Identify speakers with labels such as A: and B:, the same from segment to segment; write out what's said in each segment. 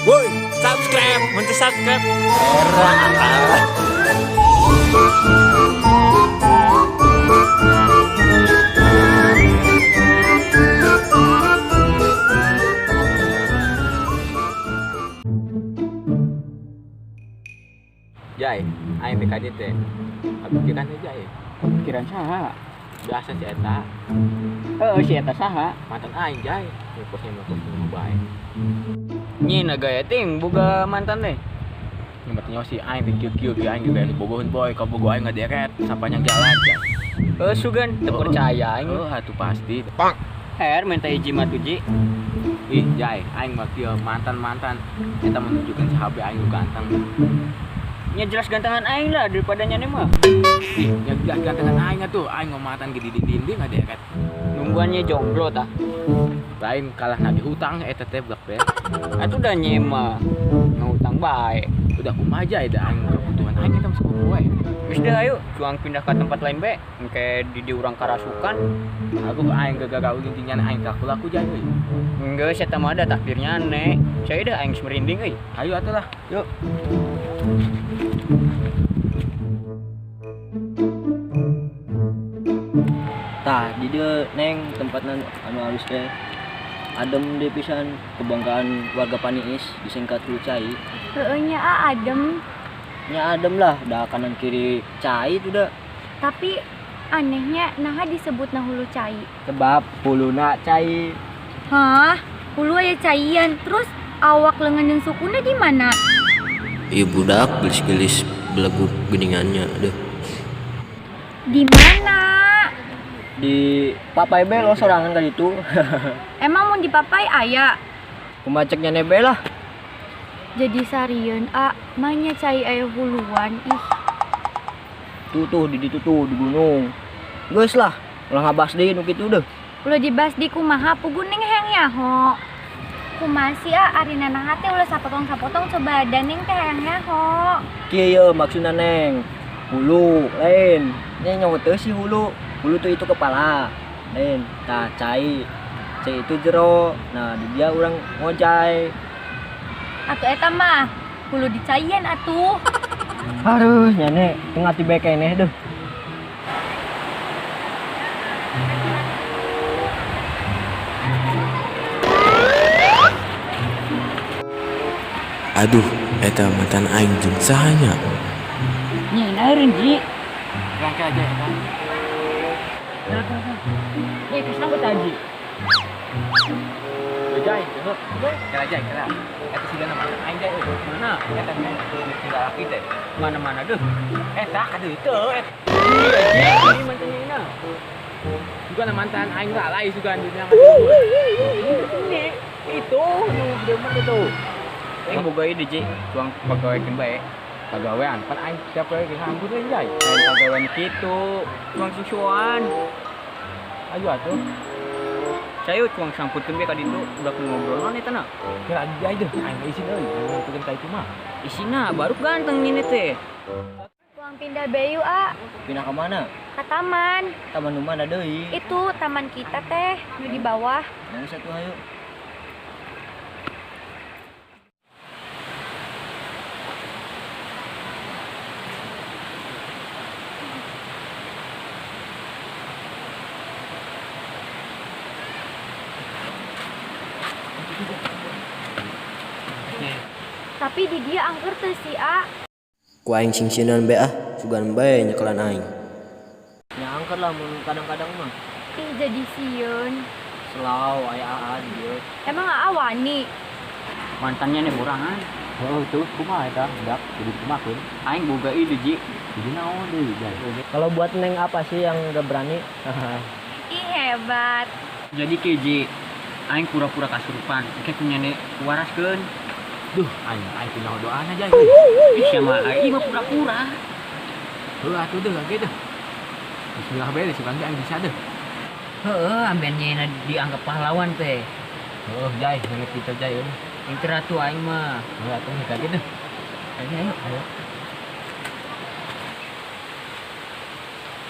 A: Woi, subscribe, untuk subscribe. Era. Jai, aing teh ka dieu teh. Kepikiran teh Jai.
B: Kepikiran saha?
A: Biasa si eta.
B: Heeh, si eta saha?
A: Mantan aing Jai. Ngepos mah bae.
B: Nyina gaya ting boga mantan teh.
A: Nyambat nyawa si aing teh kieu-kieu ge aing ge dibogoheun boy, ka bogo aing ngaderet sapanjang jalan Jai.
B: Heuh sugan teu percaya aing.
A: Heuh atuh pasti.
B: Pak. Her minta hiji mah tuh Ji.
A: Ih Jai, aing mah kieu mantan-mantan eta menunjukkan sahabe aing nu ganteng.
B: Nya jelas gantengan aing lah daripada nyane mah.
A: Ih, nya jelas gantengan aing atuh. Aing mah mantan ge di dinding ngaderet.
B: Nungguannya jomblo tah.
A: Lain kalah nagih hutang eta teh blek be.
B: Atuh da nye mah ngahutang bae.
A: Udah kumaha aja da aing kebutuhan aing eta mah sapopoe.
B: Geus deh ayo cuang pindah ke tempat lain be. Engke di dieu urang karasukan.
A: Aku aing gagal intinya aing laku-laku jai euy.
B: Geus eta mah ada takdirnya aneh. Saya dah aing geus merinding euy.
A: Ayo atuh lah.
B: Yuk.
C: Tah, di dieu Neng tempatna anu alus teh. Adem deui pisan kebanggaan warga Paniis disingkat Hulu Cai.
D: Heueuh nya ah adem.
C: Nya adem lah, da kanan kiri cai itu da.
D: Tapi anehnya naha disebutna Hulu Cai.
C: Sebab huluna cai.
D: Hah? Hulu aya caian, terus awak lengan dan sukuna di mana?
E: Ieu budak gelis-gelis beleguk geuningannya deuh.
D: Di mana?
C: Di papai be lo sorangan ka ditu.
D: Emang mun di papai aya?
C: Kumaha cek nyane be lah.
D: Jadi sarieun a, manya cai aya huluan ih.
C: Tuh tuh di ditu tuh di gunung. Geus lah, ulah ngabas deui nu kitu deuh.
D: Ulah dibahas di kumaha puguh neng hayang nyaho. Kumaha sih a ari nanaha teh ulah sapotong-sapotong coba da neng teh hayang nyaho.
C: Kieu ye maksudna Neng. Hulu lain. Nya nyaho teu sih hulu. Hulu tuh itu kepala. Lain, tah cai. Cai itu jero. Nah, di dia urang ngojai.
D: Atuh eta mah hulu dicaian atuh.
C: Aduh, nyane teu ngati bae keneh deuh.
E: Aduh, eta mantan aing jeung saha nya?
B: Nya eureun Ji.
A: Rangka aja eta.
B: Nya geus nambah tah Ji.
A: Yo Jai, heuh. Kela Jai, kela. Eta sigana mantan aing Jai euy.
B: Mana?
A: Eta tinggal laki teh.
B: Mana-mana deuh.
A: Eta ka dieu teu eta.
B: Iya Ji, ini mantannya Ina.
A: Sugan mantan aing lalai sugan di mantan.
B: Ini itu nu gede mah itu. Aing boga ide Ji, tuang pagawekeun bae.
A: Pagawean, pan aing tiap poe ge nganggur euy Jai.
B: Lain pagawean kitu, tuang susuan.
A: Ayo atuh.
B: Sayo tuang sangkutkeun bae ka ditu, udah ngobrolan eta na.
A: Kira Jai deuh, aing mah isin euy, ngangkutkeun ka itu mah.
B: Isina baru ganteng ini teh.
D: Tuang pindah bae yuk a.
C: Pindah ke mana?
D: Ke taman.
C: Taman nu mana deui?
D: Itu taman kita teh, nu di bawah.
C: Nah, satu ayo.
D: Tapi di dia angker teu si A.
E: Ku aing singsieunan bae ah, sugan bae nyekelan aing.
C: Nya angker lah mun kadang-kadang mah.
D: Ih jadi sieun.
C: Selau aya AA di dieu.
D: Emang AA wani?
B: Mantannya nih borangan.
A: Heuh, terus kumaha eta? Budak kudu dikumakeun.
B: Aing boga ide Ji.
A: Jadi naon deui Jai?
C: Kalau buat Neng apa sih yang gak berani?
D: Ih hebat.
B: Jadi ke Ji, aing pura-pura kasurupan, engke ku nyane waraskeun.
A: Duh, aing aing punya doana Jai.
B: Ih sama aing mah pura-pura.
A: Heuh atuh deuh ge deuh. Bismillah bae deh sugan ge aing bisa deuh.
B: Heeh, ambean nyena dianggap pahlawan teh.
A: Heuh Jai, nenek kita Jai euy.
B: Yang teratu aing mah.
A: Heuh atuh kita ge deuh.
B: Ayo ayo.
A: Ayo.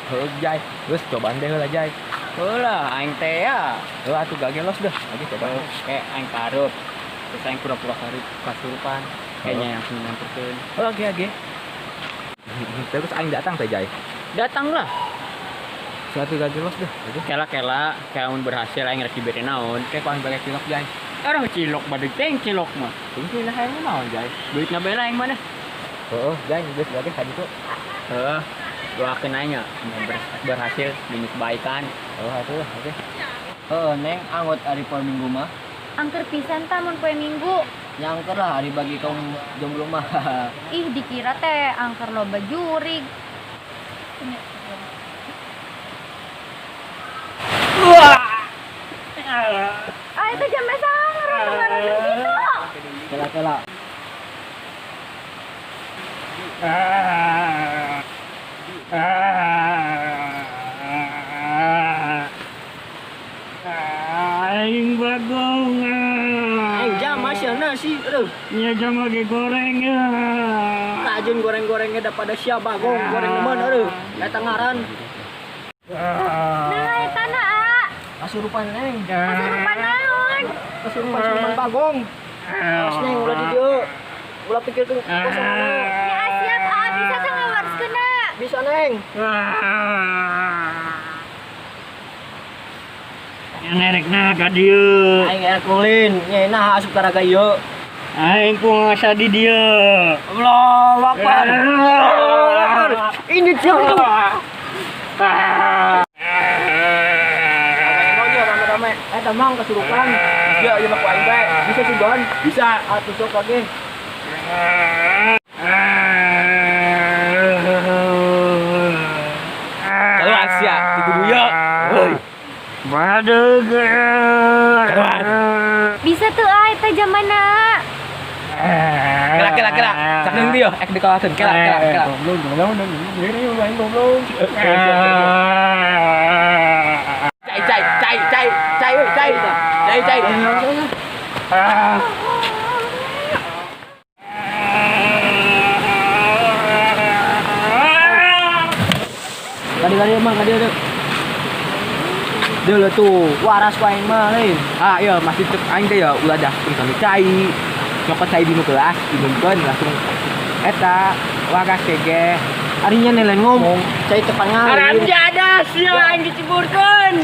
A: Heuh Jai, geus cobaan deh heula Jai.
B: Heuh lah aing teh ya.
A: Heuh atuh gage los deuh. Lagi cobaan.
B: Kayak aing karep. Terus aing pura-pura kasurupan. Kayaknya langsung nyamperkeun.
A: Oh, oke oke. Terus aing datang teh Jai.
B: Datanglah.
A: Suatu gaji los deh.
B: Kela-kela, kayak mun berhasil aing rek dibere naon.
A: Kayak ku aing bere cilok Jai.
B: Orang cilok badeg teh cilok mah.
A: Ini lah hayang naon Jai.
B: Duitna bae lah aing mana.
A: Heeh, Jai geus lagi tadi tuh.
B: Heeh. Doakeun aing nya berhasil demi kebaikan.
A: Oh, atuh lah, oke.
C: Heeh, Neng, anggot ari poe Minggu mah.
D: Angker pisan ta mun poe Minggu.
C: Nyangker lah ari bagi kaum jomblo mah.
D: Ih, dikira teh angker loba jurig. Ah, itu jam sangar ngaranna kitu.
C: Kela-kela.
F: Aing bagong.
C: Aing jam masih nasi, aduh.
F: Nya jam lagi goreng ya.
C: Tajun goreng-gorengnya dah pada siap bagong, goreng nemen aduh. Eta ngaran.
D: Nah, eta na, A.
C: Kasurupan Neng.
D: Kasurupan naon?
C: Kasurupan siluman bagong. Awas Neng ulah di dieu. Ulah pikirkeun kosongna.
D: Ya siap, A, bisa teh ngawarskeunna.
C: Bisa Neng.
F: Ngerekna ka dieu.
C: Aing erek ulin, nya nah asup ka raga ieu.
F: Aing puasa di dieu.
C: Allahu Akbar. Allahu Akbar. Ini dia tuh. Rame-rame. Tamang kesurupan.
A: Bisa ieu mah ku aing bae.
C: Bisa sugan.
A: Bisa.
C: Atuh sok oge.
A: Kalau Asia titu duya. Heuy.
F: Badeg.
D: Bisa tuh ah eta jamana.
A: Kela kela kela. Cak deui yo ek dikalakeun. Kela kela kela.
C: Goblok, goblok, goblok, goblok.
A: Cai cai cai cai cai euy, cai. Cai cai.
C: Kadi-kadi emang kadi ada. Deuleu tuh, waras ku aing mah lain.
A: Ah iya masih cek aing teh ya ulah dah kami cai. Nyokot cai dinu gelas, diminumkeun langsung eta waras kege.
C: Arinya nelen ngomong, cai teu pangalir.
B: Haram jadah sia aing diceburkeun.